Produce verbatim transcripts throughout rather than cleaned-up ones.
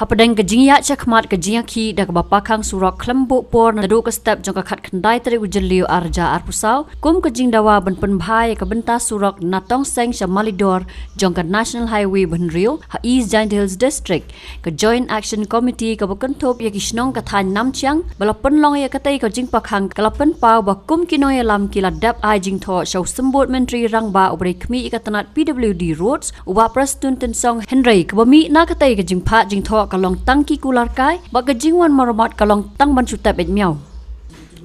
Hapdeng ka jingïaid shakhmat ka jingïakhih da kaba pakhang surok khlem buh por naduh ka step jong ka khatkhyndai tarik u Jylliew arhajar arphew saw, kum ka jingdawa ban pynbha ïa ka bynta surok na Tongseng sha Malidor jong ka National Highway ba hynriew ha East Jaintia Hills District, ka Joint Action Committee kaba kynthup ïa ki shnong ka thaiñ Namchiang ba la pynlong ïa katei ka jingpakhang ka la pynpaw ba kum ki nongïalam ki la dep ai jingthoh sha u Symbud Myntri Rangbah uba dei khmih ïa ka tnat P W D Roads, u Bah Prestone Tynsong, hynrei kaba mih na katei ka jingphah jingthoh ka long tang ki kular kai bad ka jingwan maramot ka long tang ban shu tep beit miaw.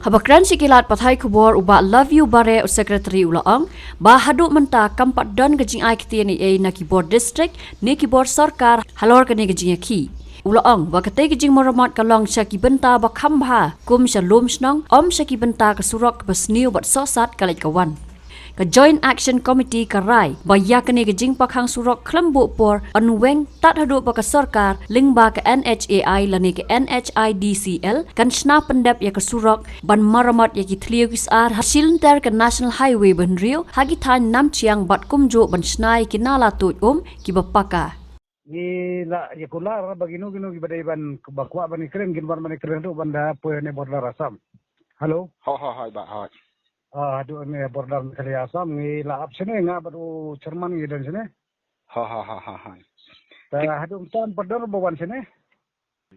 Haba kren sha ki lad pathai khubor, u Bah Love You Bareh, u Secretary, u la ong ba haduh mynta kam pat don ka jingai ktien ei ei na ki bor district ne ki bor sorkar halor kane ka jingïakhih. U la ong ba katei ka jingmaramot ka long sha ki bynta ba kham bha, kum sha lum shnong, ym sha ki bynta ka surok kaba sniew bad sohsat ka leit ka wan. Ka Joint Action Committee ka rai ba ïa kane ka jingpakhang surok khlem buh por yn weng tad haduh ba ka sorkar lyngba ka N H A I lane ka N H I D C L kan shna pyndep ïa ka surok ban maramot ïa ki thliew ki sar ha shilynter ka National Highway ba hynriew ha ki thaiñ Namchiang bad kumjuh ban shna ïa ki nala tuid um kiba paka. Ngi la ïa kular ba kino kino kiba dei ban, ba kwah ban ïa kren, kin wan ban ïa kren haduh ban da poi hane border Assam. Hello? Ho, ho, ho, ba, ho. Ah, haduh hane border Meghalaya Assam, ngi la ap shane, nga bad u chairman ngi don shane. Ho, ho, ho, ho, ho. Ta haduh mynta ym pat don ba wan shane.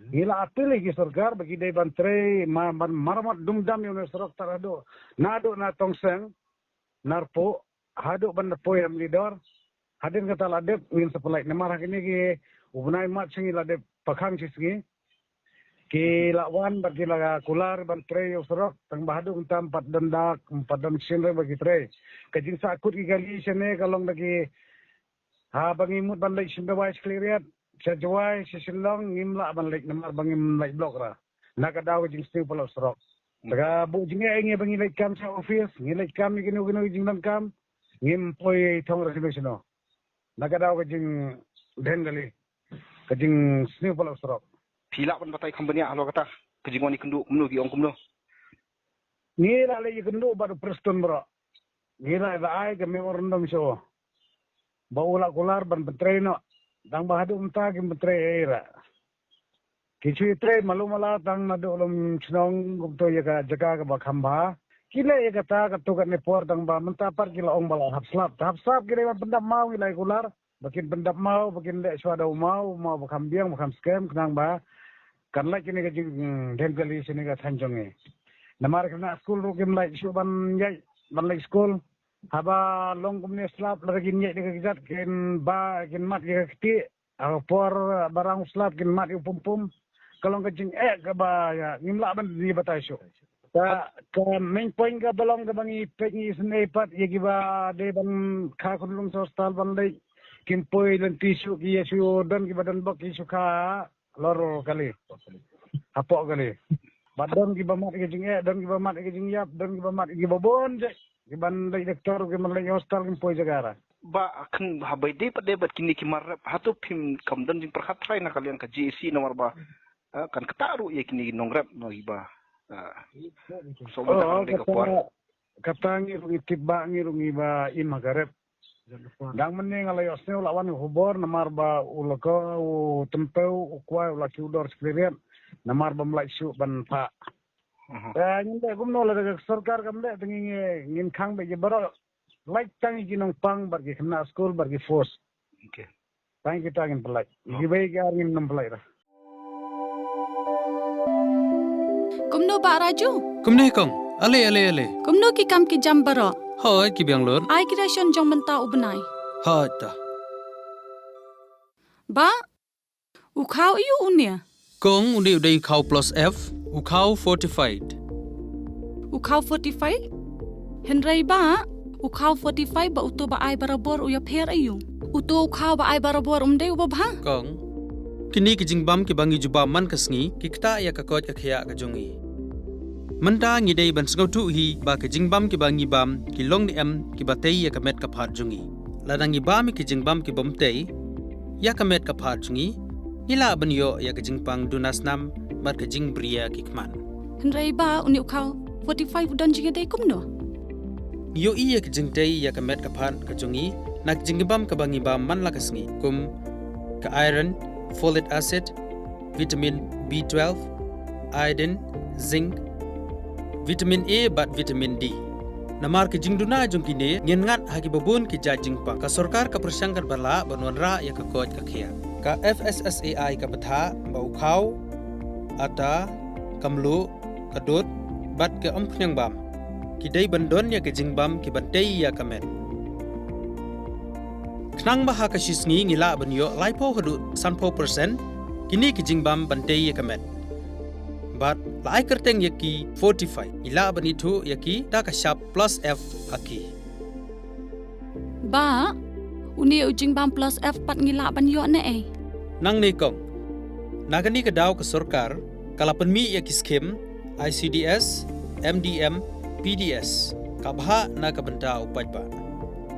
Ngi la appeal ïa ki sorkar ba ki dei ban trei ma-, ban maramot dum dam ïa une u surok tad haduh. Naduh na Tongseng, Narpuh, haduh ban da poi ha Malidor. Hadien kata la dep ngin sa pynlait namar ha kine ki u bnai March ngi la dep pakhang shi sngi. Ki la wan bad ki la kular ban trei ïa u surok, tang ba haduh mynta ym pat don dak, ym pat don shisien re ba ki trei. Ka jingsahkut ki kali shane ka long da ki, haba ngi mut ban leit sha Jowai sha Khliehriat, sha Jowai sha Shillong ngim lah ban leit namar ba ngim lait block ra na ka daw ka jingsniew palat surok. Te ka buh jingeh ïa ngi ba ngi leit kam sha office, ngi leit kam ïa kino kino ki jingdonkam, ngim poi thong ra shano shano na ka daw ka jingdheng kali, ka jingsniew palat surok. Phi lah ban batai kham bniah halor kata ka jingwan ïakynduh kumno, ki ong kumno? Ngi la leit ïakynduh bad u Prestone baroh. Ngi la, la ai ka memorandum sha u ba u la kular ban pyntrei noh. Tang ba haduh mynta kim pyntrei ei ei ra. Ki shu ïatrei malu mala tang naduh lum shnong kumto ïa ka jaka kaba kham bha. Ki leh ïa kata katto katne por tang ba mynta pat ki la ong ba la hap slap. Te hap slap ki dei ban pyndap maw, ngi la ïa kular ba kin pyndap maw, ba kin leh shuwa da u maw, u maw ba kham biang, ba kham skhem, khnang ba kan lait kane ka jingdheng kali shane ka thaiñ jong ngi. Namar khynnah skul ruh kim lait shuh ban ïaid, ban leit skul. Haba long kumne slap, lada kin ïaid da ka kjat, kin ba, kin mat ïa ka ktieh. Ha ka por ba rang u slap kin mat ïa u pum pum. Ka long ka jingeh kaba ïa ngim lah ban ïa batai shuh. Ka, ka main point kaba long kaba ngi peit ngi isynei pat ïa kiba dei ban kha khunlung sha hostel ban leit. Kin poi lynti shuh ki ïa shu don kiba don bok ki shu kha halor kali. Hapoh kali. Bad don kiba mad ïa ka jingeh, don kiba mad ïa ka jingïap, don kiba mad ïa kiba bun jait. Kiban leit doktor, kiban leit hostel, kin poi jaka ra. Ba, kyn, haba ïadei pat de bad kine ki mar rep, hato phim kam don jingpyrkhat trai na ka liang ka J A C namar ba, eh, kan ktah ruh ïa kine ki nongrep, no, kiba, eh, so ba, oh, da ka por. Kata ngi ruh ngi tip ba, ngi ruh ngi ba im ha ka rep. Dang mynne nga la ïohsngew la wan ka khubor namar ba u loko, u tympew, u kwai u la kiew dor sha Khliehriat namar bym lait shuh ban phah. Mhm. Eh, ngin leh kumno lada ka sorkar kam leh, te ngi, ngi, ngin khang beit ïa baroh. Lait tang ïa ki nongpang bad ki khynnah skul bad ki force. Okay. Tang kita ngin pynlait. Oh. Kiwei ki ar ngin nym pynlait ra. Kumno Bah Raju? Kumne kong. Ale, ale, ale. Kumno ki kam ki jam baroh? Hooid, ki biang lut. Ai ki ration jong mynta u bnai. Hooid ta. Bah, u khaw aiu une? Kong, une u dei u khaw plus F, u khaw fortified. U khaw fortified? Hynrei bah, u khaw fortified bad uto ba ai barabor u ïapher aiu? Uto u khaw ba ai barabor um dei uba bha? Kong, kine ki jingbam kiba ngi ju bam man ka sngi ki ktah ïa ka koit ka khiah ka jong ngi. Mynta ngi dei ban sngewthuh hi ba ki jingbam kiba ngi bam ki long ne em kiba tei ïa ka met ka phad jong ngi. Lada ngi bam ïa ki jingbam kibym tei ïa ka met ka phad jong ngi, ngi lah ban ïoh ïa ka jingpang duna snam bad ka jingbriew ki khmat. Hynrei bah, une u khaw fortified u don jingïadei kumno? Ngi ïohi ïa ka jingtei ïa ka met ka phad ka jong ngi na ka jingbam kaba ngi bam man la ka sngi, kum ka iron, folic acid, vitamin B twelve, iodine, zinc, vitamin A bad vitamin D. Namar ki jingduna jong kine ngin ngat ha ki babun ki jait jingpang. Ka sorkar ka pyrshang katba lah ban wanrah ïa ka koit ka khiah. Ka F S S A I ka bthah ba u khaw, ata, ka mluh, ka dud bad ka umkhniang bam ki dei ban don ïa ka jingbam ki ban tei ïa ka met. Khnang ba ha ka shi sngi ngi lah ban ïoh laiphew haduh sanphew percent kine ki jingbam ban tei ïa ka met. Bad la ai kyrteng ïa ki Fortify, ngi lah ban ithuh ïa ki da ka shap plus F ha ki. Bah, une u jingbam plus F pat ngi lah ban ïoh ne ei? Nangne kong. Na kane ka daw ka sorkar ka la pynmih ïa ki skim I C D S, M D M, P D S, ka bhah na ka bynta u paidbah.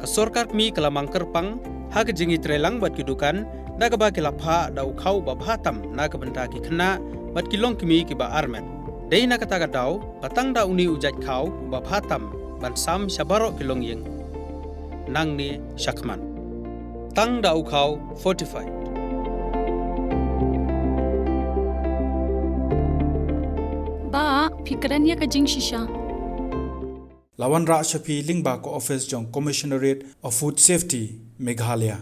Ka sorkar kmie ka la mang kyrpang ha ka jingïatreilang bad ki dukan da kaba ki la phah da u khaw ba bha tam na ka bynta ki khynnah bad ki longkmie kiba armet. Dei na kata ka daw ba tang da une u jait khaw ba bha tam ban sam sha baroh ki longïing. Nangne shakhmat. Tang da u khaw Fortify. Bah, phi kren ïa ka jingshisha. La wanrah sha phi lyngba ka office jong Commissionerate of Food Safety, Meghalaya.